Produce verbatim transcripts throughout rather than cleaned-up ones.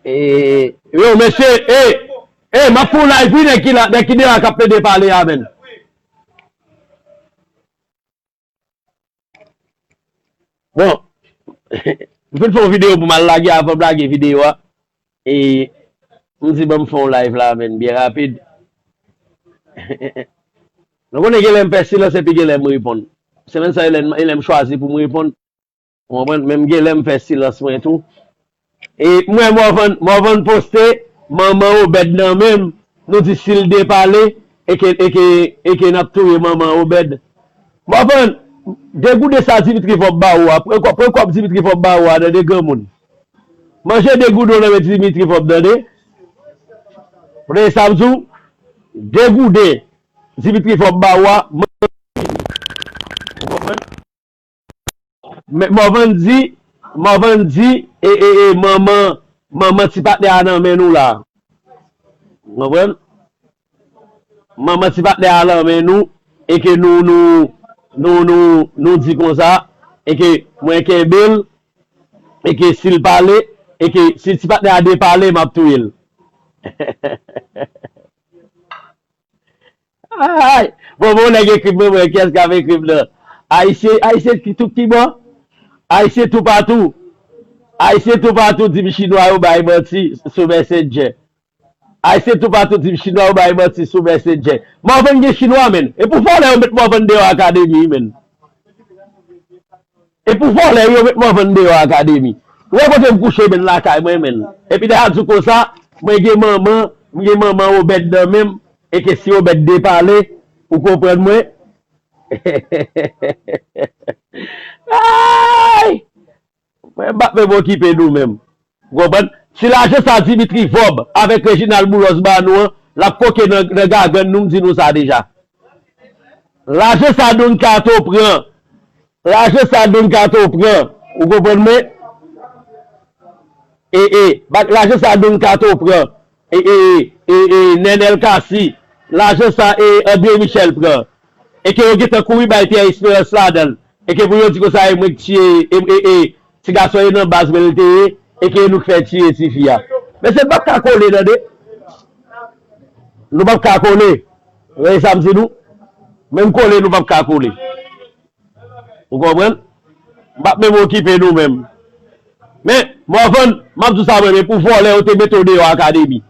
E, yo, mesye, e, e, m ap fè yon live, wi, nèg ki la, nèg ki deyò a k ap plede pale a, menm. Bon, m fin fè yon videyo pou m al lage, avan m lage videyo a. E, m di, "Ban m fè yon live la, menm, byen rapid." Nou konnen gen lè m fè silans epi gen lè m reponn. Se menm sa, e lè m, e lè m chwazi pou m reponn. Ou konprann? Men m gen lè m fè silans mwen tou. E m wè Morvan, Morvan poste, manman Obed nan men m, nou di si l depale, e ke, e ke, e ke n ap touye manman Obed. Morvan, degoude sa Dimitri Vorbe ba ou a, pran kòb, pran kòb Dimitri Vorbe ba ou a, tande granmoun. Manje degoude w nan men Dimitri Vorbe, tande. Ou tande sa m di w? Degoude Dimitri Vorbe ba ou a, manje. Ou konprann? Men Morvan di, Morvan di, e, e, e, manman, manman ti patnè a nan men nou la. Ou konprann? Manman ti patnè a nan men nou, e ke nou, nou, nou, nou, nou di konsa, e ke mwen kenbe l, e ke si l pale, e ke si ti patnè a depale, m ap touye l. Ay! Bon, bon, nèg ekri m, mwen, kiyès k ap ekri m nan? Ayisyen, Ayisyen ki tout ki bò? Ayisyen toupatou. Ayisyen toupatou di m Chinwa yo bay manti sou Messenger. Ayisyen toupatou di m Chinwa yo bay manti sou Messenger. Morvan gen Chinwa, menm. E pou vòlè yo met Morvan deyò akademi, menm. E pou vòlè yo met Morvan deyò akademi. Ou wè kote m kouche menm lakay mwen menm. Epi dèyè a di konsa, mwen gen manman, m gen manman Obed nan men m, e ke si Obed depale, ou konprann mwen? Ay! Mwen m p ap menm okipe nou menm. Ou konprann? Si lajan sa Dimitri Vorbe avèk Reginald Boulos ba nou an, l ap koke nan, nan gagàn nou, m di nou sa deja. Lajan sa Don Kato pran, lajan sa Don Kato pran, ou konprann mwen? E, e, bak lajan sa Don Kato pran, e, e, e, e, Nenel Cassy, lajan sa, e, André Michel pran, e ke yo gentan kouri bay Pierre Espérance ladan l, e ke pou yo di konsa, e mwen k tiye, e, e, e, ti gason e nan baz mwen l te ye, e ke nou k fè tiye tifi a. Mesye, nou p ap ka kole, tande. Nou p ap ka kole. Ou wè sa m di nou? Menm kole, nou p ap ka kole. Ou konprann? M p ap menm okipe nou menm. Men, Morvan, m ap di w sa mwen, men pou vòlè, yo te mete w deyò akademi.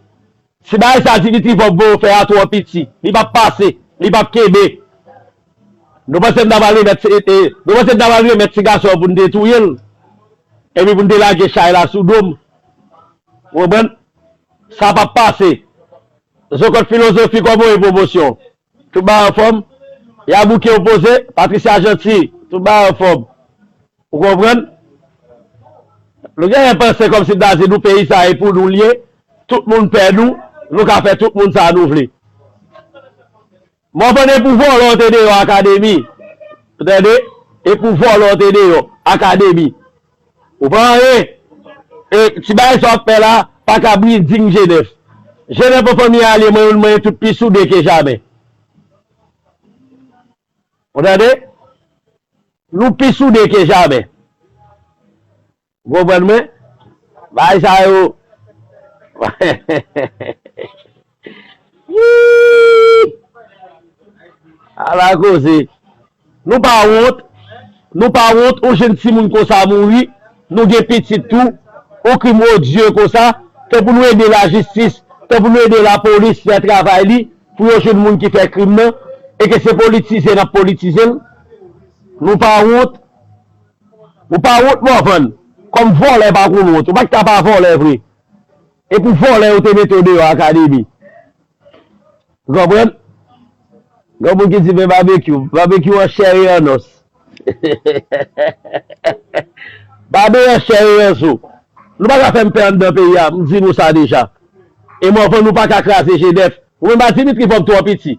Si bagay sa Dimitri Vorbe voye w fè a twò piti, li p ap pase, li p ap kenbe. Nou panse n ta pral remèt, e, e, nou panse n ta pral remèt ti gason an pou n te touye l? Epi pou n te lage chay la sou do m? Ou konprann? Sa p ap pase. Zokòt Filozofi kòman w ye pwomosyon? Tout bagay anfòm? Yabouke opoze, Patricia Jeanty, tout bagay anfòm? Ou konprann? Nou genyen panse kòmsi n ta di nou peyi sa e pou nou l ye, tout moun pè nou, nou ka fè tout moun sa nou vle. Morvan, e pou vòlè w te deyò akademi. Ou tande? E pou vòlè w te deyò akademi. Ou pa anyen. E ti bagay sa w ap fè la, pa ka briding G nèf. G nèf an fanmi alye, mwen, mwen tout pi soude ke jamè. Ou tande? Nou pi soude ke jamè. Ou konprann mwen? Bagay sa yo. Yii! Ala koze. Nou pa wont. Nou pa wont, yon jenn timoun konsa mouri. Nou gen pitit tou. Yon krim odye konsa. Ke pou nou ede lajistis, ke pou nou ede lapolis fè travay li, pou yo jwenn moun ki fè krim nan, e ke se politize n ap politize l. Nou pa wont. Ou pa wont, Morvan? Kòm vòlè pa konn wont, ou pa t ka pa vòlè vre. E pou vòlè yo te mete w deyò akademi. Ou konprann? Gen moun ki di men babekyou, babekyou an chè e an nòs. Babe an chè e an zo. Nou pa ka fè m pè anndan peyi a, m di nou sa deja. E Morvan, nou pa ka kraze G nèf. Ou menm pa Dimitri Vorbe twò piti.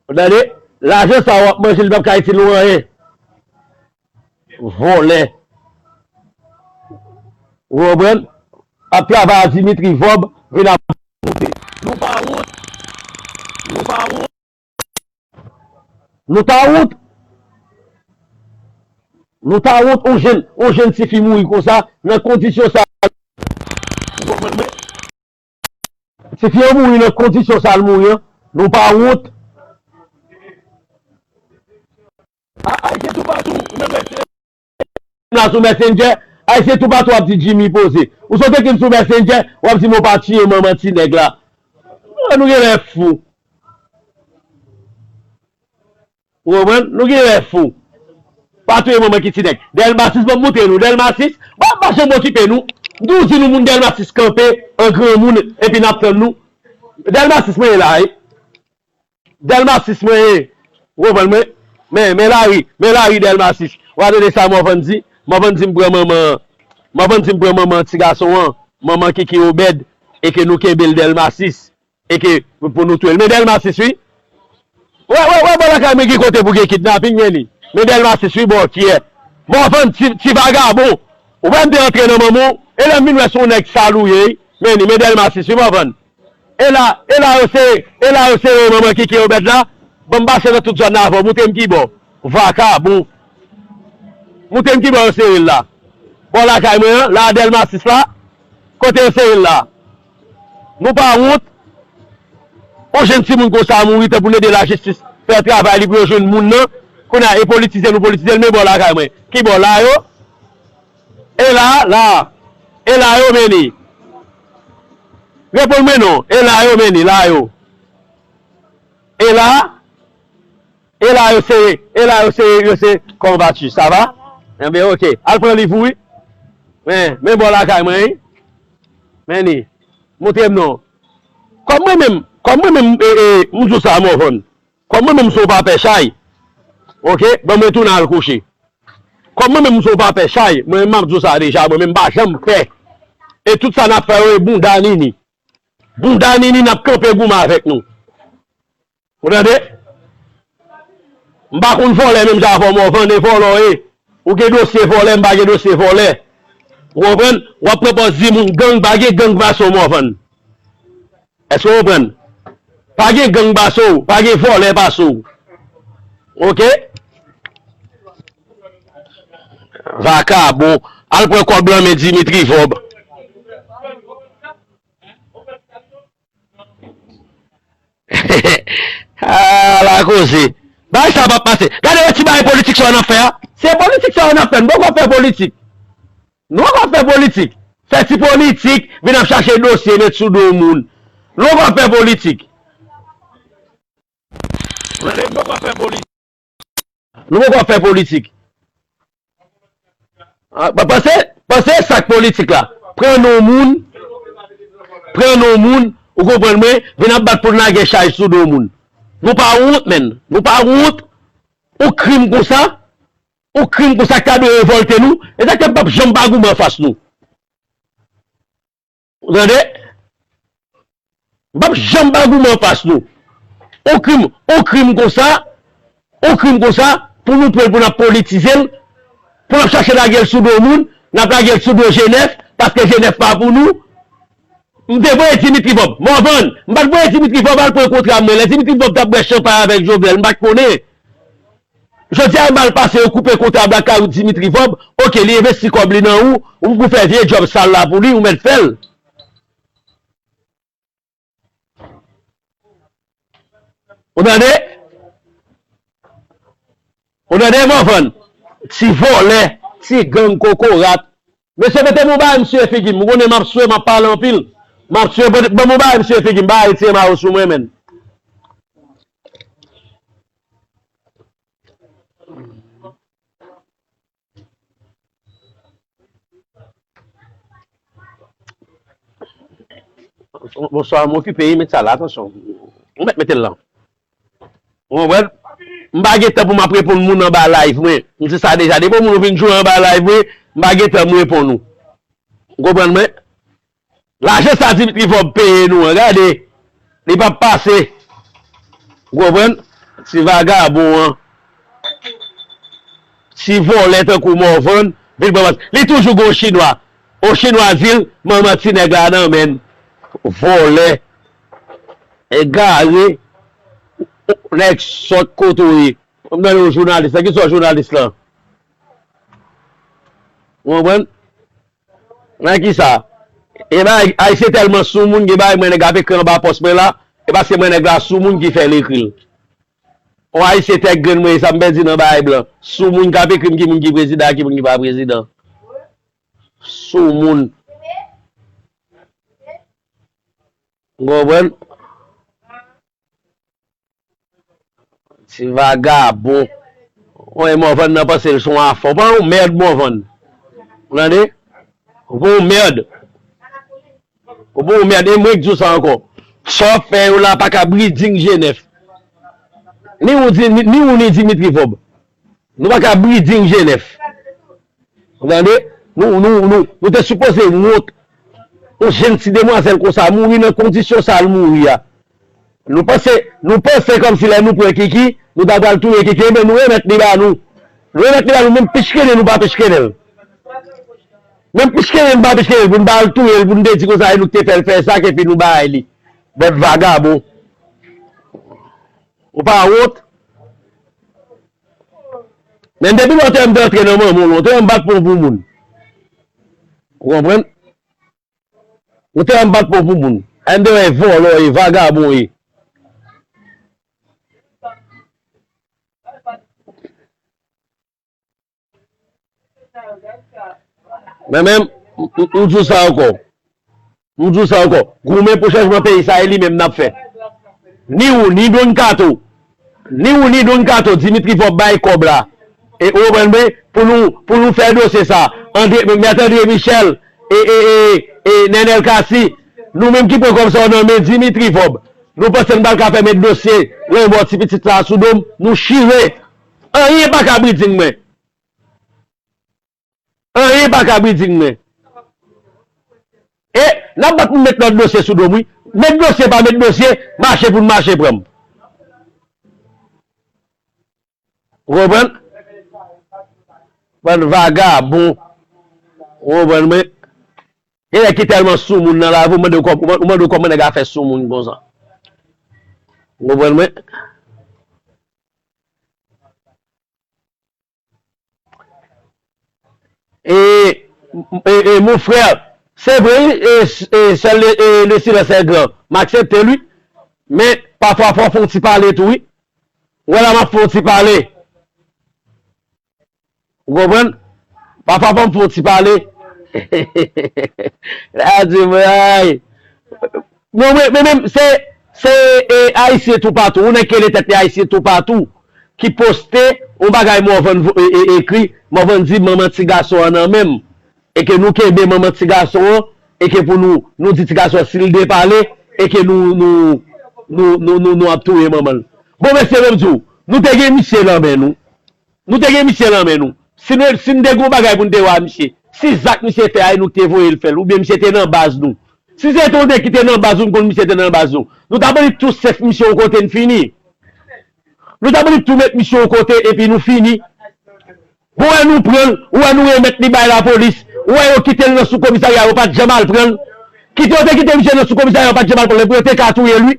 Ou tande? Lajan sa w ap manje, li p ap ka itil ou anyen. Vòlè. Ou konprann? Ap travay a Dimitri Vorbe, vin ap monte. Nou pa wont. Nou pa wont. Nou ta wont. Nou ta wont, yon jenn, yon jenn tifi mouri konsa, nan kondisyon sa. Ou konprann mwen? Tifi an mouri nan kondisyon sa l mouri an. Nou pa wont. A, Ayisyen toupatou, ou menm la sou Messenger, Ayisyen toupatou ap di Jimmy poze. Ou sot ekri m sou Messenger, w ap di m ou pa tiye manman ti nèg la. An nou genlè fou. Ou konprann? Nou genlè fou. Pa touye manman ki ti nèg. Dèlmasis, ban m montre nou. Dèlmasis, pa, pa janm okipe nou. M toujou di nou moun Dèlmasis kanpe an granmoun, epi n ap tann nou. Dèlmasis mwen ye la, wi. Dèlmasis mwen ye. Ou konprann mwen? Men, men lari, men lari Dèlmasis. W a tande sa Mòvann di? Mòvann di m pran manman, Mòvann di m pran manman ti gason an, manman Kiki Obèd, e ke nou kenbe l Dèlmasis, e ke pou nou touye l. Men Dèlmasis, wi. Wè, wè, wè, bò lakay mwen gen kote pou gen kidnaping, men li. Men Dèlmasis, wi, bòkyè. Mòvann, ti, ti vagabon. Ou wè m te antre nan manman w, e lè m vin wè se yon nèg sal ou ye, wi. Men li, men Dèlmasis, wi, Mòvann. E la, e la yo sere, e la yo sere manman Kiki Obèd la. Ban m pase nan tout zòn nan avè w. Montre m ki bò. Vakabon. Montre m ki bò yo sere l la. Bò lakay mwen an, la Dèlmasis la. Kote yo sere l la. Nou pa wont. Yon jenn timoun konsa mouri tanpou n ede lajistis fè travay li pou yo jwenn moun nan. Kounye a, e politize nou politize l, men bò lakay mwen. Ki bò la yo? E la, la. E la yo, men li. Reponn mwen non. E la yo, men li, la yo. E la, e la yo se, e la yo se, yo se, comment vas-tu? Ça va? Enben, oke. Al pran liv ou, wi. Men, men bò lakay mwen, wi. Men li. Montre m non. Kòm mwen menm, kòm mwen menm, e, e, m di w sa, Mòvann. Kòm mwen menm se yon papè chay. Oke? Ban mwen tounen al kouche. Kòm mwen menm m se yon papè chay, mwen menm m ap di w sa deja, mwen menm m pa janm pè. E tout sa n ap fè yo e bounda nini. Bounda nini n ap kanpe goumen avèk nou. Ou tande? M pa konn vòlè menm jan avè w, Mòvann, e vòlè w ye. Ou gen dosye vòlè, m pa gen dosye vòlè. Ou konprann? W ap pran pòz di moun gang, pa gen gang pase w, Mòvann. Èske w konprann? Pa gen gang pase w, pa gen vòlè pase w. Oke? Vakabon. Al pran kòb lan men Dimitri Vòb. Ala koze. Bagay sa p ap pase. Gade yon ti bagay politik sa yo n ap fè a. Se politik sa yo n ap fè. Nou poko fè politik. Nou poko fè politik. Fè ti politik, vin ap chache dosye, met sou do moun. Nou poko fè politik. Nou poko fè politik. Nou poko ap fè politik. A, pa, panse, panse sa k politik la. Pran non moun, pran non moun, ou konprann mwen, vin ap bat pou n lage chay sou do moun. Nou pa wont, menn. Nou pa wont. Yon krim konsa, yon krim konsa k ta dwe revòlte nou. E sa k fè m p ap janm pa goumen anfas nou. Ou tande? M p ap janm pa goumen anfas nou. On krim, on krim konsa, on krim konsa, pou nou pran l, pou n ap politize l, pou n ap chache lage l sou do moun, n ap lage l sou do G nèf, paske G nèf pa pou nou. M te voye Dimitri Vòb. Mòvann, m pa t voye Dimitri Vòb al pran kontra mwen. Lè Dimitri Vòb t ap bwè chanpay avèk Jovenel, m pa t konnen. Jodi a, mal pase, yo koupe kontra Black Cahou Dimitri Vòb. Oke, li envesti kòb li nan ou, ou pou fè vye djòb sal la pou li, ou mèt fè l. Ou tande? Ou tande, Mòvann? Ti vòlè, ti gang kokorat. Mesye, mete m yon bagay m sou figi m. Ou konnen m ap swe, m ap pale anpil. M ap swe, ban, ban m yon bagay m sou figi m. Bagay tire mayo sou mwen, menn. Bonswa, m okipe, wi, met sa la, atansyon. Ou mèt mete l la. Ou konprann? M pa gen tan pou m ap reponn moun anba live mwen. M di sa deja. Depi yon moun vin jwe anba live mwen, m pa gen tan m reponn ou. Ou konprann mwen? Lajan sa Dimitri Vòb peye nou an, gade. Li p ap pase. Ou konprann? Ti vagabon an. Ti vòlè tankou Mòvann, vin pran mas. Li toujou gon chinwa. On chinwa di l, manman ti nèg la nan men l. Vòlè. Egare. Nèg sòt kote w ye. Fò m tande yon jounalis la. Kisa w jounalis lan? Ou konprann? Nan kisa? E bagay, Ayisyen tèlman soumoun, gen bagay mwen nèg ap ekri anba pòs mwen la, e paske mwen nèg la soumoun ki fè l ekri l. Yon Ayisyen tèt grenn mwen, sa m pèdi nan bagay blan. Soumoun k ap ekri m ki moun ki prezidan ak ki moun ki pa prezidan. Soumoun. Ou konprann? Ti vagabon. Woy, Morvan nan panse l se yon afè. Ou pa yon mèd, Morvan. Ou tande? Ou pa yon mèd. Ou pa yon mèd. E mwen k di w sa ankò. Sa w ap fè yo la pa ka breeding G nèf. Ni ou, ni, ni ou, ni Dimitri Vorbe. Nou pa ka breeding G nèf. Ou tande? Nou, nou, nou, nou te sipoze wont. Yon jenn ti demwazèl konsa mouri nan kondisyon sa l mouri a. Nou panse, nou panse kòmsi lè nou pran Kiki, nou ta pral touye Kiki, ebyen nou remèt li ba nou. Nou remèt li ba nou, menm pichkene nou pa pichkene l. Menm pichkene nou pa pichkene l, pou n pa al touye l, pou n te di konsa, e nou k te fè l fè sa, epi nou bay li. Bèt vagabon. Ou pa wont? Men depi lontan m te antre nan manman w, lontan m bat pon pou moun. Ou konprann? Lontan m bat pon pou moun. M te wè vòlò e vagabon e. Men menm, m, m, m di w sa ankò. M di w sa ankò. Goumen pou chanjman peyi sa, e li menm n ap fè. Ni ou, ni Don Kato. Ni ou, ni Don Kato, Dimitri Vorbe bay kòb la. E ou konprann mwen, pou nou, pou nou fè dosye sa. André, Mèt André Michel, e, e, e, e Nenel Cassy, nou menm ki pran kòb sa yo nan men Dimitri Vorbe. Nou panse n pral ka fè met dosye lanmò ti pitit sa a sou do m, nou chire. Anyen pa ka breeding mwen. Anyen pa ka breeding mwen. E, n ap bat pou met lòt dosye sou do m, wi. Met dosye pa met dosye, mache pou n mache pran m. Ou konprann? Bann vagabon. Ou konprann mwen? Gen nèg ki tèlman soumoun nan lavi, ou mande w kòm-, ou mande w kòman nèg la fè soumoun konsa. Ou konprann mwen? E, e, e, mon frè, se vre, wi, e, e, sèl le, e, le silence est grand. M aksepte l, wi. Men, pafwa, fò w fè yon ti pale tou, wi. Ou wè la, m ap fè yon ti pale. Ou konprann? Pafwa, fò m fè yon ti pale. La di mwen, ay. Non, men, men, men, se, se, e, Ayisyen toupatou. Ou nèg ki rele tèt li Ayisyen toupatou. Ki poste yon bagay Morvan vo-, e, e, ekri. Morvan di, manman ti gason an nan men m. E ke nou kenbe manman ti gason an. E ke pou nou, nou di ti gason an, si l depale, e ke nou, nou, nou ap touye manman l. Bon, mesye, ban m di w, nou te gen misye nan men nou. Nou te gen misye nan men nou. Si nou, si n te gen yon bagay pou n te wè a misye, si zak misye fè a, e nou k te voye l fè l, oubyen misye te nan baz nou. Si se te yon nèg ki te nan baz nou, n konn misye te nan baz nou. Nou t ap annik tou sèf misye yon kote n fini. Nou t ap annik tou met misye yon kote epi nou fini. Bon, wè nou pran l, ou wè nou remèt li bay lapolis, ou wè yo kite l nan sou komisarya, yo pa t janm al pran l. Kite yo te kite misye nan sou komisarya, yo pa t janm al pran l, epi yo te ka touye l, wi.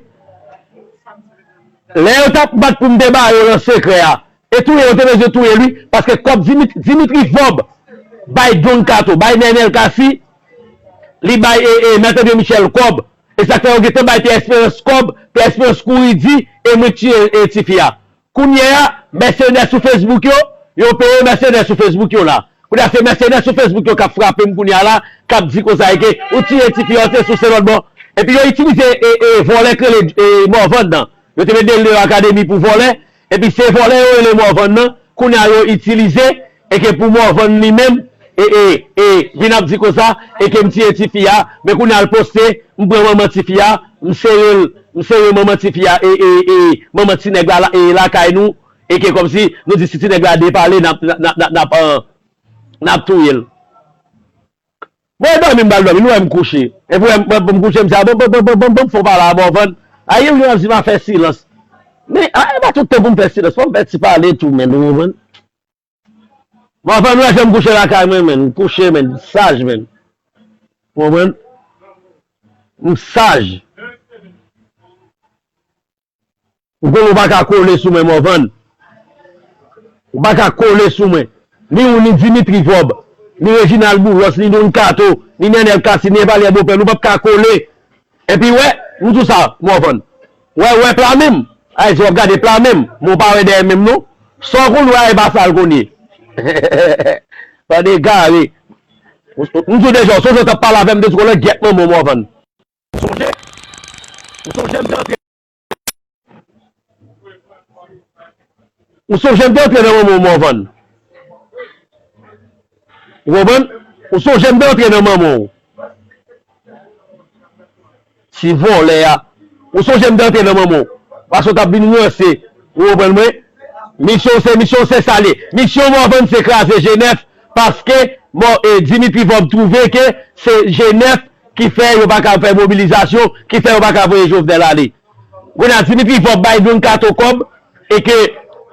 Lè yo t ap bat pou m te ba yo nan sekrè a, e touye yo te bezwen touye l, wi, paske kòb Dimit-, Dimitri Vorbe bay Don Kato, bay Nenel Cassy, li bay, e, e, Mèt André Michel kòb. E sa k fè yo gentan bay Pierre Espérance kòb, Pierre Espérance kouri di, e mwen k tiye, e, tifi a. Kounye a, mèsenè sou Facebook yo, yo peye mèsenè sou Facebook yo la. Kounye a, se mèsenè sou Facebook yo k ap frape m kounye a la, k ap di konsa e ke ou tiye tifi a, ou te souse lòt bò. Epi yo itilize, e, e, vòlè k rele, e, Morvan nan. Yo te met Delneo Academy pou vòlè. Epi se vòlè yo rele Morvan nan, kounye a yo itilize, e ke pou Morvan li menm, e, e, e, vin ap di konsa, e ke m tiye tifi a, men kounye a l poste, m pran manman tifi a, m sere l, m sere manman tifi a, e, e, e, manman ti nèg la, la, e lakay nou, e ke kòmsi nou di si ti nèg la depale, n ap, n ap, n ap, n ap, euh, n ap touye l. Mwen dòmi, m pral dòmi, nou wè m kouche. Epi wè m, m, m kouche, m di, a, bon, bon, bon, bon, bon, bon, fò m pale a Morvan. A, yo, yo ap di m a fè silans. Men, a, e pa tout tan pou m fè silans, fò m fè ti pale tou, men, ou konprann? Morvan, ou wè jan m kouche lakay mwen, men, m kouche, men, m saj, men. Ou konprann? M saj. M konnen w pa ka kole sou mwen, Morvan. Ou pa ka kole sou mwen. Ni ou, ni Dimitri Vorbe, ni Reginald Boulos, ni Don Kato, ni Nenel Cassy, ni Evalière Beaupeuple, nou p ap ka kole. Epi wè, m di w sa, Morvan. Wè, wè pla menm. Ay, si w ap gade pla menm, men w pa wè dèyè menm non. Sa w konn wè a, e pa sa l konn ye. Tande gare. M di w deja, w sonje w t ap pale avè m de ti kolè, gyèt manman w, Morvan. Ou sonje? Ou sonje m te antre Ou sonje m te antre nan manman w, Morvan? Ou konprann? Ou sonje m te antre nan manman w? Ti vòlè a. Ou sonje m te antre nan manman w? Paske w t ap vin ranse. Ou konprann mwen? Misyon w se, misyon w se sa l ye. Misyon Morvan se kraze G nèf paske, bon, e, Dimitri Vorbe twouve ke se G nèf ki fè yo pa ka fè mobilizasyon, ki fè yo pa ka voye Jovenel ale. Kounye a, Dimitri Vorbe bay Don Kato kòb, e ke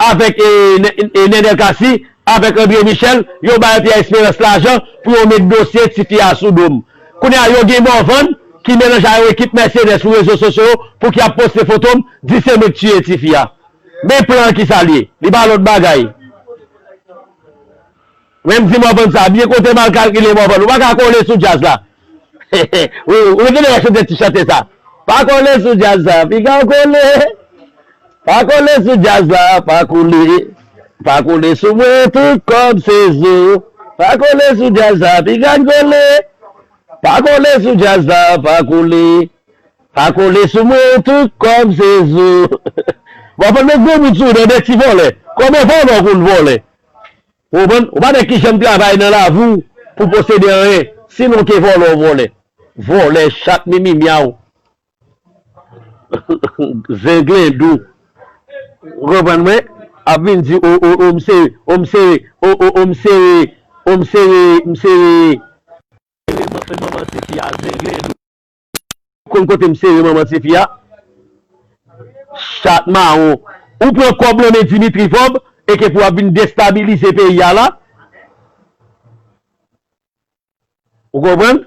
avèk, e, Nen-, e, Nenel Cassy, avèk André Michel, yo bay Pierre Espérance lajan pou yo met dosye tifi a sou do m. Kounye a, yo gen Morvan ki melanje a yon ekip mèsenè sou rezo sosyo yo pou ki ap poste foto m, di se mwen k tiye tifi a. Men plan ki sa l ye. Li pa lòt bagay. Men m di Morvan sa, byen kote m al kalkile Morvan, ou pa ka kole sou djaz la. Wi, ou genlè wè chante ti chante sa. Pa kole sou djaz la, piga w kole. Pa kole sou djaz la, pa kole. Pa kole sou mwen, tout kòb se zo. Pa kole sou djaz la, piga n kole. Pa kole sou djaz la, pa kole. Pa kole sou mwen, tout kòb se zo. Morvan met gwo bout sou ou, tande ti vòlè. Konbyen vòlè w konn vòlè? Ou konprann? Ou pa nèg ki janm travay nan lavi w pou posede anyen. Sinon ke vòlè w vòlè. Vòlè, chat, mimi myaw. Zenglendo. Ou konprann mwen? Ap vin di, o, o, o, m sere, o, m sere, o, o, o, m sere, o, m sere, m sere. Manman tifi a, Zenglendo. Konn kote m sere manman tifi a? Chat mawon. Ou pran kòb nan men Dimitri Vorbe e ke pou w ap vin destabilize peyi a la? Ou konprann?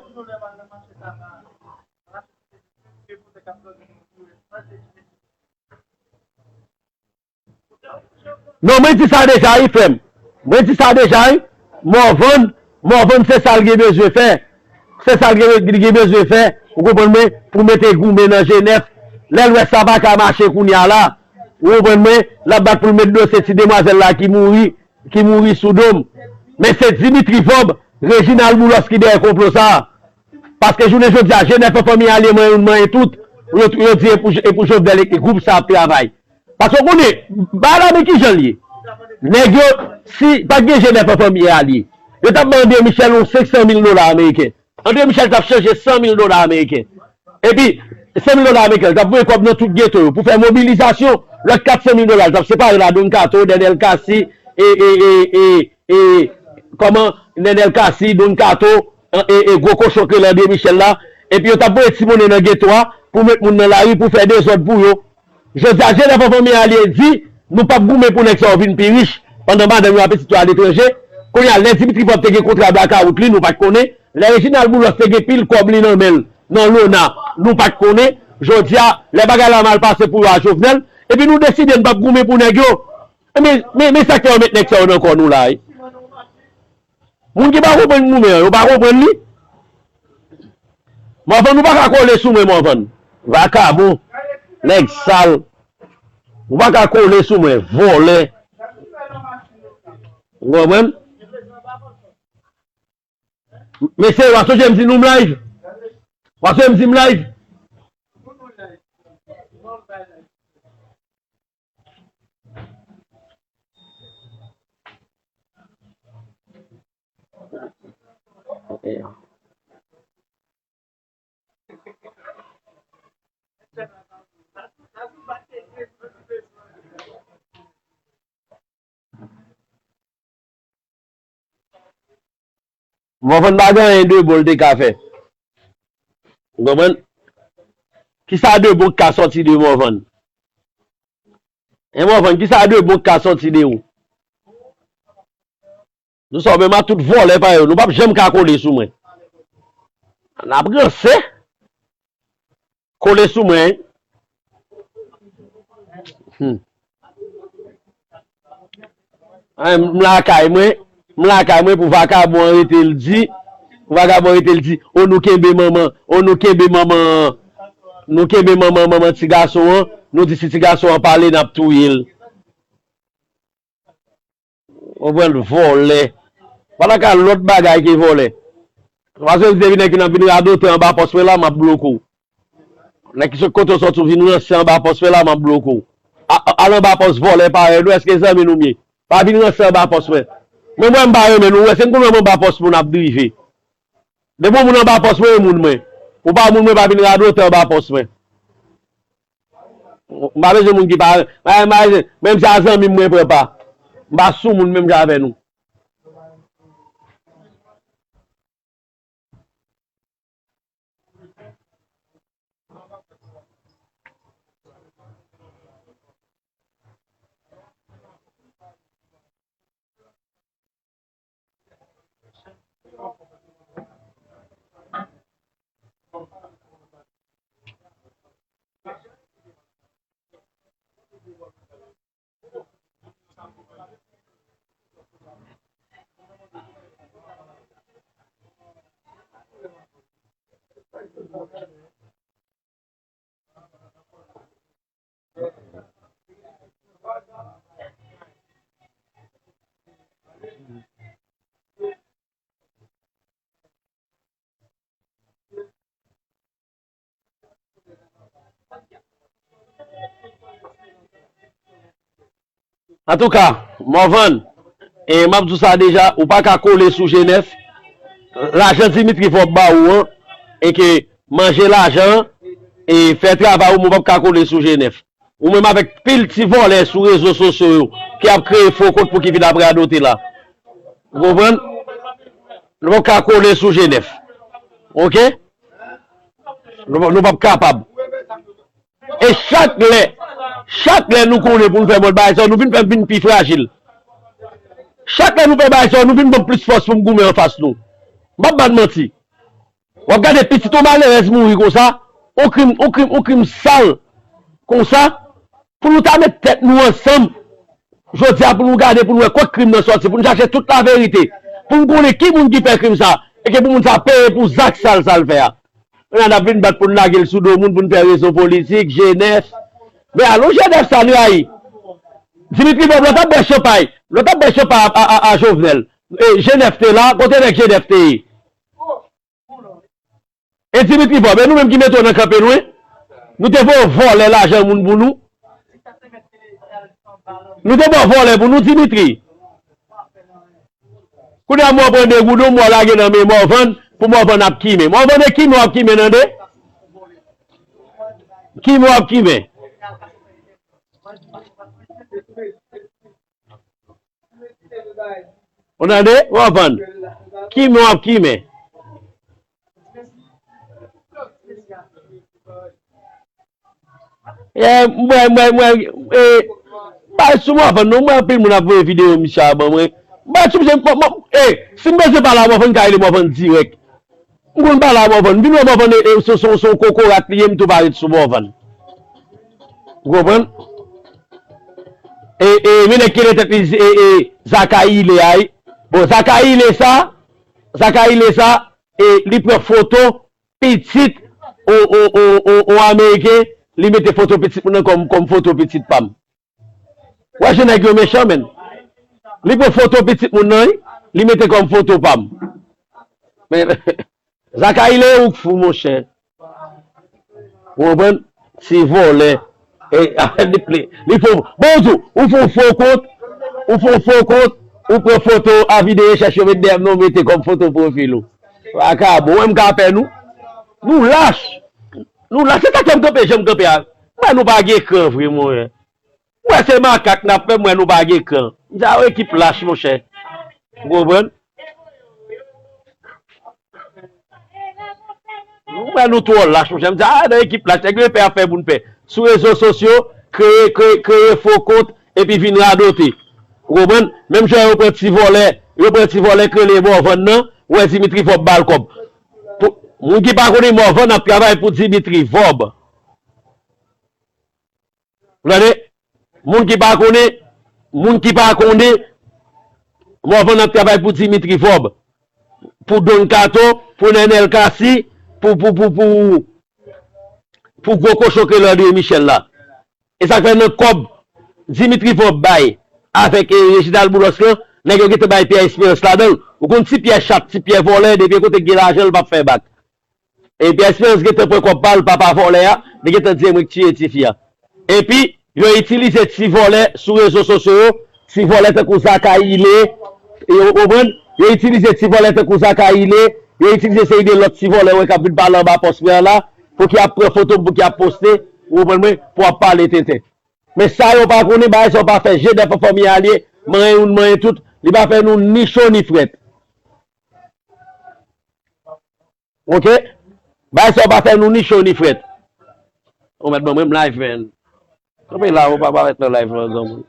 Non, mwen di sa deja wi, frè m. Mwen di sa deja wi. Morvan, Morvan se sa l gen bezwen fè. Se sa l gen, li gen bezwen fè, ou konprann mwen, pou mete goumen nan G nèf. Lè l wè sa pa ka mache kounye a la, ou konprann mwen, l ap bat pou l met dosye ti demwazèl la ki mouri, ki mouri sou do m. Men se Dimitri Vorbe, Reginald Boulos ki dèyè konplo sa a. Paske jounen jodi a, G nèf an fanmi alye manyen youn manyen tout, yo, yo di e pou, e pou Jovenel e gwoup sa ap travay. Paske w konnen, bagay la men kijan l ye. Nèg yo, si pa t gen G nèf an fanmi alye, yo t ap bay André Michel yon senk san mil dola ameriken. André Michel t ap chanje san mil dola ameriken. Epi, san mil dola ameriken, l t ap voye kòb nan tout geto yo pou fè mobilizasyon. Lòt kat san mil dola, l t ap separe l a Don Kato, Nenel Cassy, e, e, e, e, e, kòman, Nenel Cassy, Don Kato, e, e, gwo kochon k rele André Michel la. Epi yo t ap voye ti monnen nan geto a pou met moun nan lari pou fè dezòd pou yo. Jodi a, G nèf an fanmi alye di, nou p ap goumen pou nèg sa yo vin pi rich, pandan madanm yo a pitit yo aletranje. Kounye a, lè Dimitri Vorbe te gen kontra blakawout li, nou pa t konnen. Lè Reginald Boulos te gen pil kòb li nan men l, nan lona, nou pa t konnen. Jodi a, lè bagay la mal pase pou yo a Jovenel, epi nou deside n p ap goumen pou nèg yo. Men, men, men sa k fè yo met nèg sa yo nan kò nou la, wi. Moun ki pa konprann goumen an, yo pa konprann li. Morvan, ou pa ka kole sou mwen, Morvan. Vakabon. Nèg sal. Ou pa ka kole sou mwen, vòlè. Ou konprann? Mesye, w a sonje m di nou m live? W a sonje m di m live? Morvan pa gen anyen de bon l te ka fè. Ou konprann? Kisa de bon k ka sòti de Morvan? Hein, Morvan, kisa de bon k ka sòti de ou? Nou sa menm a tout vòlè pa yo, nou p ap janm ka kole sou mwen. N ap ranse. Kole sou mwen. Hmm. An, m lakay mwen, m lakay mwen pou vakabon an rete l di, pou vakabon an rete l di, o nou kenbe manman, o nou kenbe manman, nou kenbe manman, manman ti gason an, nou di si ti gason an pale n ap touye l. Konprann, vòlè. Pa ta ka lòt bagay ke vòlè. Paske depi nèg ki nan vin radote anba pòs mwen la, m ap bloke w. Nèg ki sot kote w sòti w vin ranse anba pòs mwen la, m ap bloke w. A- a- Al anba pòs vòlè parèy nou, èske zanmi nou m ye? Pa vin ranse anba pòs mwen. Mwen, mwen, m pa renmen nou, ou wè, se m konn wè m anba pòs moun ap drive. Depi yon moun anba pòs mwen, e moun mwen. Ou pa moun mwen, pa vin radote anba pòs mwen. M pa bezwen moun ki pa, pa, pa, menm si a zanmi m mwen pran pa. M pa sou moun menm jan avè nou. Antouka, Morvan, e, m ap di w sa deja, ou pa ka kole sou G nèf. Lajan Dimitri Vorbe ba ou an, e ke manje lajan an, e fè travay ou, men w p ap ka kole sou G nèf. Ou menm avèk pil ti vòlè sou rezo sosyo yo ki ap kreye fo kont pou ki vin ap radote la. Ou konprann? Nou p ap ka kole sou G nèf. Oke? Nou, nou p ap kapab. E chak lè, chak lè nou konnen pou nou fè mòd bagay sa yo, nou vin fè m vin pi frajil. Chak lè nou fè bagay sa yo, nou vin ban m plis fòs pou m goumen anfas nou. M p ap ba n manti. W ap gade pitit yon malerèz mouri konsa, yon krim, yon krim, yon krim sal konsa, pou nou ta met tèt nou ansanm, jodi a pou nou gade, pou nou wè kot krim nan sòti, pou nou chache tout laverite, pou nou konnen ki moun ki fè krim sa, e ke pou moun sa peye pou zak sal sa l fè a. Kounye a n ap vin bat pou n lage l sou do moun, pou n fè rezon politik, G nèf. Men alò G nèf sa n rayi. Dimitri Vorbe, lè w t ap bwè chanpay, lè w t ap bwè chanpay a, a, a, a Jovenel. E, G nèf te la, kote nèg G nèf te ye? E Dimitri Vorbe, e nou menm ki mete w nan kanpe nou, wi. Nou te voye w vòlè lajan moun pou nou. Nou te ba w vòlè pou nou, Dimitri. Kounye a, mwen pran de goudon, mwen lage nan men Morvan, pou Morvan ap kimen. Morvan, e kimen w ap kimen, tande? Kimen w ap kimen. Ou tande? Morvan. Kimen w ap kimen. E, mwen, mwen, mwen, e, bay sou Morvan, non, mwen anpil moun ap voye videyo misye a ban mwen. Bay sou misye, mwen, mwen, e, si m bezwen pale a Morvan, m ka rele Morvan dirèk. M konn pale a Morvan. M vin wè Morvan, e, e, se, se, se yon kokorat li ye, m tou pa ret sou Morvan. Ou konprann? E, e, men nèg ki rele tèt li, e, e, Zakayi Ile a, wi. Bon, Zakayi Ile sa, Zakayi Ile sa, e, li pran foto pitit, o, o, o, o, o Ameriken, li mete foto pitit moun nan kòm, kòm foto pitit pa m. Wè jan nèg yo mechan, menn. Li pran foto pitit moun nan, wi, li mete kòm foto pa m. Men, Zakayi Ile ou k fou, monchè. Ou konprann? Ti vòlè. E, li, li, li fè, bon, ou di, ou fè yon fo kont, ou fè yon fo kont, ou pran foto avi de rechèch yo met dèyè m nan, ou mete kòm foto pwofil ou. Vakabon, ou wè m ka pè nou? Nou lach. Nou lach. Se sa k fè m kanpe jan m kanpe a. Mwen, nou pa gen kran vre, monchè. Mwen, se makak n ap fè, mwen, nou pa gen kran. M di, a, ekip lach, monchè. Ou konprann? Mwen, nou twò lach, monchè. M di, a, nan ekip lach, nèg yo pè ap fè moun pè. Sou rezo sosyo, kreye, kreye, kreye fo kont, epi vin radote. Ou konprann? Menm jan yo pran ti vòlè, yo pran ti vòlè k rele Morvan nan, ou wè Dimitri Vorbe ba l kòb. Pou, moun ki pa konnen Morvan ap travay pou Dimitri Vorbe. Ou tande? Moun ki pa konnen, moun ki pa konnen, Morvan ap travay pou Dimitri Vorbe, pou Don Kato, pou Nenel Cassy, pou, pou, pou, pou, pou gwo kochon ke Landry Michel la. E sa k fè nan kòb Dimitri Vorbe bay avèk, e, Reginald Boulos lan, nèg yo gentan bay Pierre Espérance ladan l. Ou konn ti Pierre chat, ti Pierre vòlè, depi kote k gen lajan, l p ap fè bak. E Pierre Espérance gentan pran kòb pa l, papa vòlè a, li gentan di mwen k tiye tifi a. Epi, yo itilize ti vòlè sou rezo sosyo yo, ti vòlè tankou Zakayile, yo konprann? Yo itilize ti vòlè tankou Zakayile, yo itilize seri de lòt ti vòlè wè k ap vin pale anba pòs mwen an la, pou ki ap pran foto m, pou ki ap poste, ou konprann mwen, pou ap pale tenten. Men sa yo pa konnen, bagay sa yo pa fè G nèf an fanmi a l ye, manyen youn, manyen tout, li pa fè nou ni cho ni frèt. Oke? Bagay sa yo pa fè nou ni cho ni frèt. Ou mèt ban mwen m live, man. Kanpe la, ou pa parèt nan live lan, granmoun.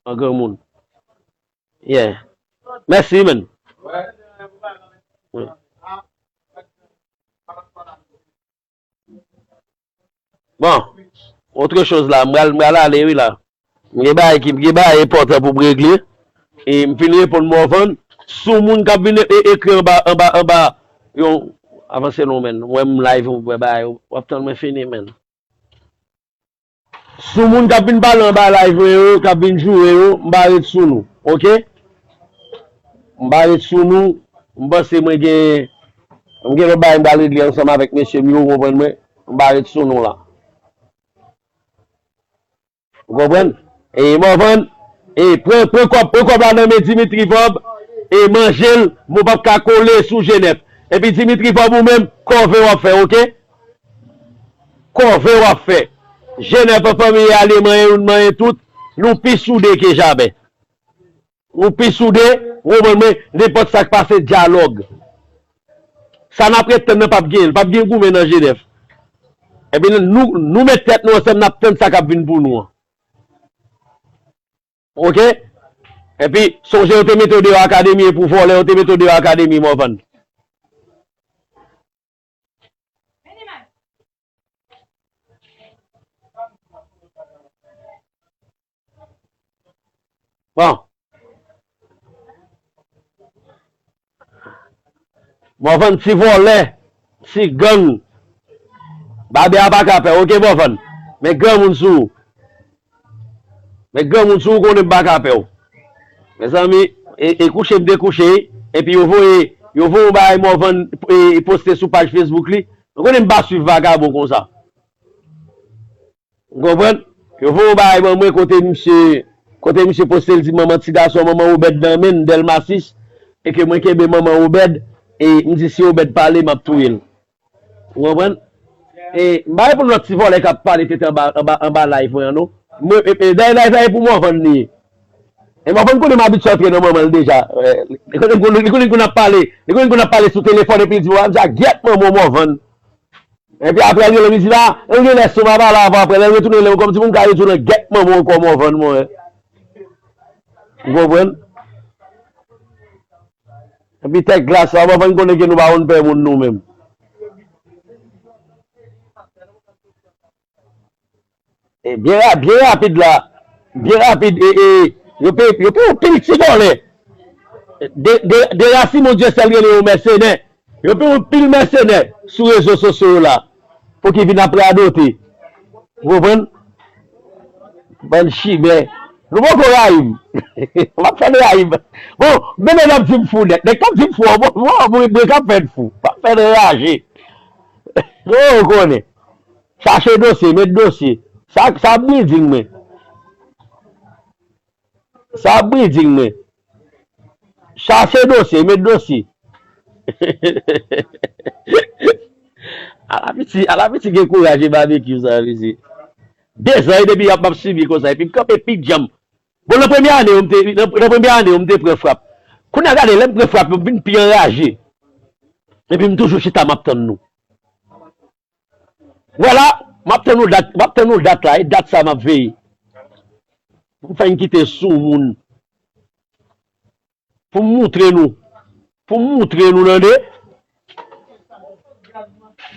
An granmoun. Yeah. Mèsi, man. Wi. Bon, autre chose la, m pral, m pral ale wi la. M gen bagay ki, m gen bagay enpòtan pou m regle. E m fin reponn Morvan. Si yon moun k ap vin e, e, ekri anba, anba, anba, yon, avanse non, man. Mwen, m live, ou wè bagay, w ap tann mwen fini, man. Si yon moun k ap vin pale anba live mwen yo, k ap vin joure yo, m pa ret sou nou, oke? M pa ret sou nou, m panse mwen gen, m gen lòt bagay m pral regle ansanm avèk mesye m yo, ou konprann mwen? M pa ret sou nou la. Ou konprann? E Morvan, e pran, pran kòb, pran kòb la nan men Dimitri Vorbe, e manje l, men w p ap ka kole sou G nèf. Epi Dimitri Vorbe ou menm, kòve w ap fè, oke? Kòve w ap fè. G nèf an fanmi a li manyen youn manyen tout, nou pi soude ke jamè. Nou pi soude, ou konprann mwen, nenpòt sa k pase dyalòg. Sa n ap ret tann nan p ap genyen, p ap gen goumen nan G nèf. Epi nou, nou met tèt nou ansanm, n ap tann sa k ap vin pou nou an. Oke? Epi, sonje yo te mete w deyò akademi, e pou vòlè yo te mete w deyò akademi, Morvan. Bon. Morvan ti vòlè, ti gang. Babè a pa ka pè w, oke, Morvan? Men granmoun sou ou. Men granmoun sou ou konnen m pa ka pè w. Mezanmi, e, e kouche m te kouche, epi yo voye, yo voye yon bagay Morvan, e, poste sou paj Facebook li. Ou konnen m pa swiv vagabon konsa. Ou konprann? Yo voye yon bagay ban mwen kote misye, kote misye poste l di manman ti gason manman Obed nan men l, Dèlma sis, e ke mwen kenbe manman Obed, e m di si Obed pale, m ap touye l. Ou konprann? E m pa reponn lòt ti vòlè k ap pale tete anba, anba, anba live mwen an, non. Mwen, e, e, dayè live la e pou Morvan li ye. E Morvan konnen m abitye antre nan manman l deja. E, li konnen, li konnen, li konnen pou n ap pale, li konnen pou n ap pale sou telefòn epi li di, "Wa, m di a gyèt manman w Morvan." Epi apre l rele m, li di, "La, m gen lè sou m ap pale avè w apre." Lè l retounen rele m kòmsi pou m ka retounen gyèt manman w ankò Morvan mwen. Ou konprann? Epi tèt glas la, Morvan konnen ke nou pa konn pè moun nou menm. E byen ra-, byen rapid la, byen rapid, e, e, yo pe, yo pe yon pil ti vòlè. De, de, de Rasimon Dyesèl rele yo mèsenè. Yo pe yon pil mèsenè sou rezo sosyo yo la. Pou ki vin ap radote. Ou konprann? Bann chimè. Nou poko rayi m. M ap fè n rayi m. Bon, men nèg ap di m fou nèt. Nèg k ap di m fou an, bon, bon, bon, mwen k ap fè n fou. M ap fè n raje. Ou konnen. Chache dosye, met dosye. Sa, sa ap breeding mwen. Sa ap breeding mwen. Chache dosye, met dosye. Ala piti, ala piti gen kouraj e babekyou sa, mesye. Dezan e depi y ap m ap sibi konsa, epi m kanpe pi djanm. Bon, nan premye ane yo, m te, nan, nan premye ane yo, m te pran frap. Kounye a gade, lè m pran frap yo, m vin pi anraje. Epi m toujou chita, m ap tann nou. Vwala, m ap tann yon dat, m ap tann yon dat la, e dat sa m ap veye. Pou m fè n kite soumoun. Pou m moutre nou. Pou m moutre nou, tande.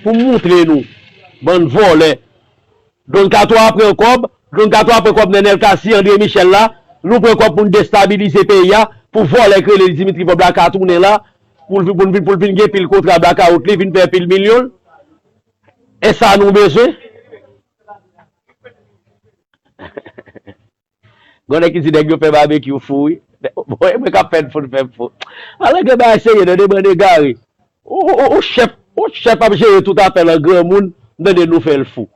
Pou m moutre nou. Bann vòlè. Don Kato a pran kòb, Don Kato a pran kòb Nenel Cassy, André Michel la, Nou pran kòb pou n destabilize peyi a, pou vòlè k rele Dimitri Vorbe la ka tounen la, pou l, pou l vin, pou l vin gen pil kontra blakawout li, vin fè pil milyon. E sa nou bezwen? Gon nèg ki di nèg yo fè babekyou fou, wi. Bon, e mwen k ap fè n fou, n fè m fou. Alò gen bagay serye, nan de bann egare. Ou, ou, ou, ou chèf, ou chèf ap jere tout afè l an granmoun, m tande nou fè l fou.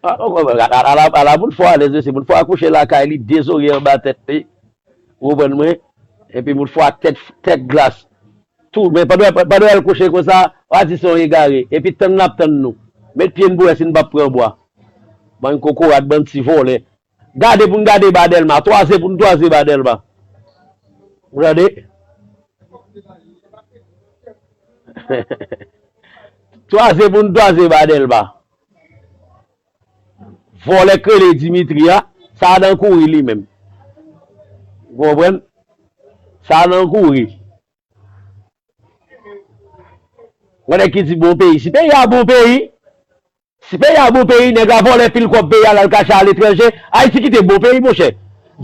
A, a, a, a, a, ala, ala moun fò alèz, mesye. Moun fò akouche lakay li, de zorye anba tèt li. Ou konprann mwen? Epi moun fò ak tèt, tèt glas. Tou, men pandan, pandan w al kouche konsa, w a di se yon egare. Epi tann l ap tann nou. Met pye n pou wè si n p ap pran bwa. Bann kokorat, bann ti vòlè. Gade pou n gade ba Dèlma. Twaze pou n twaze ba Dèlma. Ou tande? Twaze pou n twaze ba Dèlma. Vòlè k rele Dimitri a, sa nan kouri li menm. Ou konprann? Sa nan kouri. Gon nèg ki di bon peyi. Si peyi a bon peyi, si peyi a bon peyi, nèg la vòlè pil kòb peyi a, l al kache aletranje. Ayiti kite bon peyi, monchè.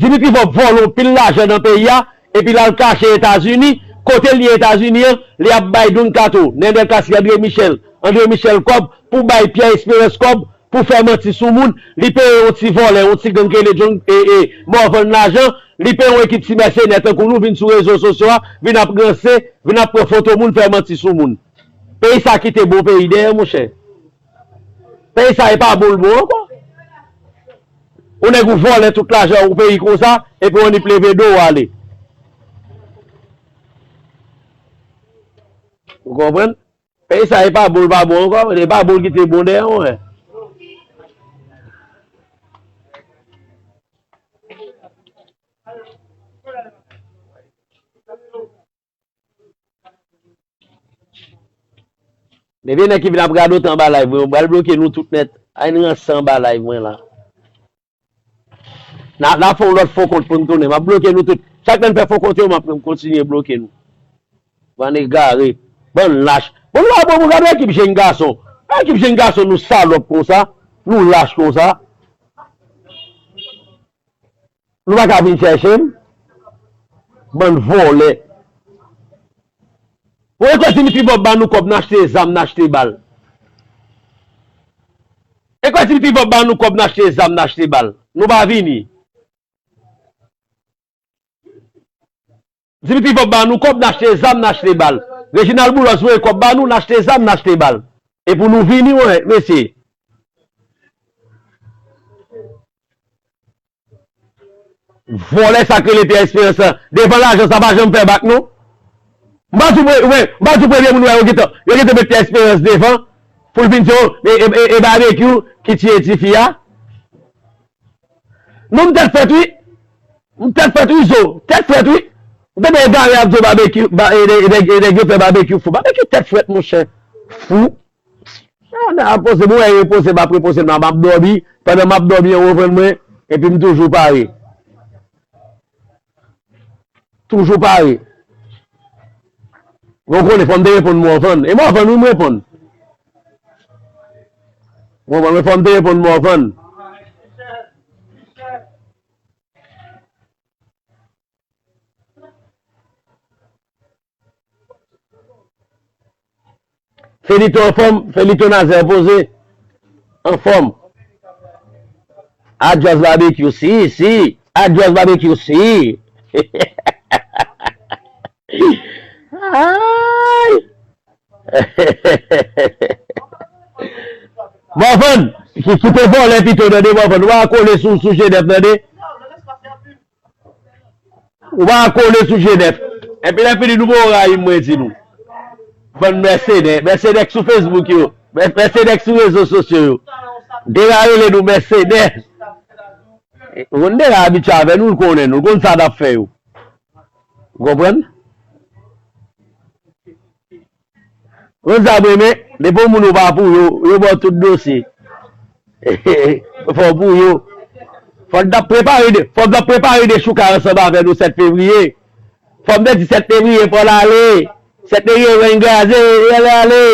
Dimitri Vorbe vòlè yon pil lajan nan peyi a, epi l al kache Etazini. Kote l ye Etazini an? Li ap bay Don Kato, Nènèl Cassy, André Michel, André Michel kòb, pou bay Pierre Espérance kòb, pou fè manti sou moun. Li peye yon ti vòlè, yon ti gang k rele John, e, e, Morvan lajan. Li peye yon ekip ti mèsenè tankou nou vin sou rezo sosyo a, vin ap ranse, vin ap pran foto moun, fè manti sou moun. Peyi sa kite bon peyi dèyè, monchè. Peyi sa e pa bon l bon ankò. Ou nèg ou vòlè tout lajan ou peyi konsa, epi w annik leve do w ale. Ou konprann? Peyi sa e pa bon l pa bon ankò, e pa bon l kite bon dèyè w, wè. Depi nèg ki vin ap radote anba live mwen, mwen pral bloke nou tout nèt. Ay n ranse anba live mwen la. N a, n a fè yon lòt fo kont pou n tounen. M ap bloke nou tout. Chak lè n fè fo kont yo, m ap kontinye bloke nou. Bann egare. Bann lach. Bon, nou pa bon pou gade ekip jenn gason. Ekip jenn gason, nou salòp konsa. Nou lach konsa. Nou pa ka vin chèche m? Bann vòlè. Ou rekwè Dimitri Vorbe ba nou kòb n achte zam, n achte bal. Rekwè Dimitri Vorbe ba nou kòb n achte zam, n achte bal. Nou pa vini. Dimitri Vorbe ba nou kòb n achte zam, n achte bal. Reginald Boulos voye kòb ba nou, n achte zam, n achte bal. E pou nou vini, wè, mesye. Vòlè sa k rele Pierre Espérance lan. Devan lajan sa pa janm fè bak non. M pa di w pre-, ou wè, m pa di w premye moun wè yo gentan, yo gentan met Pierre Espérance devan pou l vin di w, e, e, e, e Babekyou ki tiye tifi a. Non, m tèt frèt wi. M tèt frèt wi, zo. Tèt frèt wi. M tande egare ap di w Babekyou, ba, e, e, e, e nèg yo fè Babekyou fou. Babekyou tèt frèt, monchè. Fou. Ah, nan ap poze, mwen repoze, m ap repoze, m ap dòmi. Pandan m ap dòmi, yo reprann mwen, epi m toujou pare. Toujou pare. Ou konnen, fò m te reponn Morvan. E Morvan, wi, m reponn. Morvan, fò m te reponn Morvan. Felito anfòm, Felito Nazaire poze. Anfòm. Adios Babekyou, si, si. Adios Babekyou, si. Ay. Morvan, ki, kite vòlè pito, tande, Morvan. Ou pa kole sou, sou G nèf, tande. Ou pa kole sou G nèf. Epi lè fini, nou poko rayi m, mwen di nou. Bann mèsenè. Mèsenè k sou Facebook yo. Mè-, mèsenè k sou rezo sosyo yo. Deja rele nou mèsenè. Ou konn deja abitye avè nou, l konnen nou. L konn sa n ap fè yo. Ou konprann? Konn sa m renmen, depi yon moun ou pa pou yo, yo ba w tout dosye. Fò w pou yo. Fò n t ap prepare de, fò n t ap prepare de chouka ansanm avè nou sèt fevriye. Fò m te di sèt fevriye fò l ale. Sèt fevriye ren graze, l ale.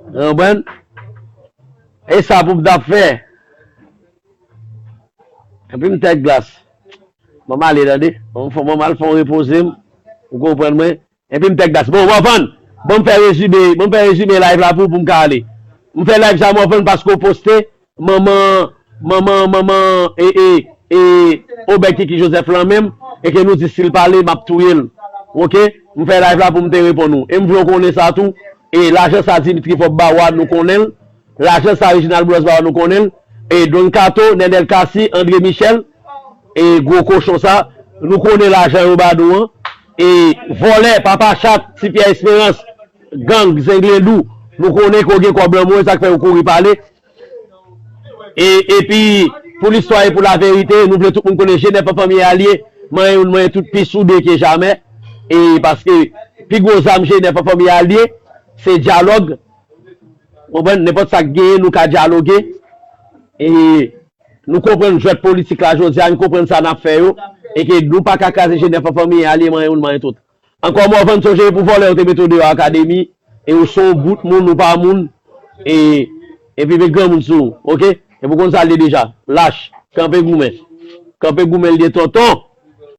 Ou konprann? E sa pou m t ap fè. Epi m tèt glas. Ban m ale, tande. Ban m fè, ban m al fè yon repoze m. Ou konprann mwen? Epi m tèt glas. Bon, Morvan, ban m fè rezime, ban m fè rezime live la pou, pou m ka ale. M fè live sa, Morvan, paske w poste manman, manman, manman, e, e, e, Obed Kiki Joseph lan menm, e ke nou di si l pale, m ap touye l. Oke? M fè live la pou m te reponn ou. E m vle w konnen sa tou. E lajan sa Dimitri Fòb ba w a, nou konnen l. Lajan sa Reginald Boulos ba w a, nou konnen l. E Don Kato, Nenel Cassy, André Michel, e gwo kochon sa, nou konnen lajan yo ba nou an. E vòlè, papa chat, Ti Pyè Esperans, gang, zenglendou, nou konnen ke w gen kòb lan men w, e sa k fè w kouri pale. E, epi, pou listwa e pou laverite, nou vle tout moun konnen G nèf an fanmi a l ye, manyen youn, manyen tout, pi soude ke jamè. E paske pi gwo zam G nèf an fanmi a l ye, se dyalòg. Konprann? Nenpòt sa k genyen, nou ka dyaloge. E nou konprann jwèt politik la jodi a, nou konprann sa n ap fè yo. E ke nou pa ka kraze G nèf an fanmi a l ye, manyen youn, manyen tout. Ankò Morvan, sonje pou vòlè yo te mete w deyò akademi, e ou se yon bout moun, ou pa moun, e, epi met granmoun sou ou, oke? Epi w konn sa l ye deja, lach, kanpe goumen. Kanpe goumen l ye tonton.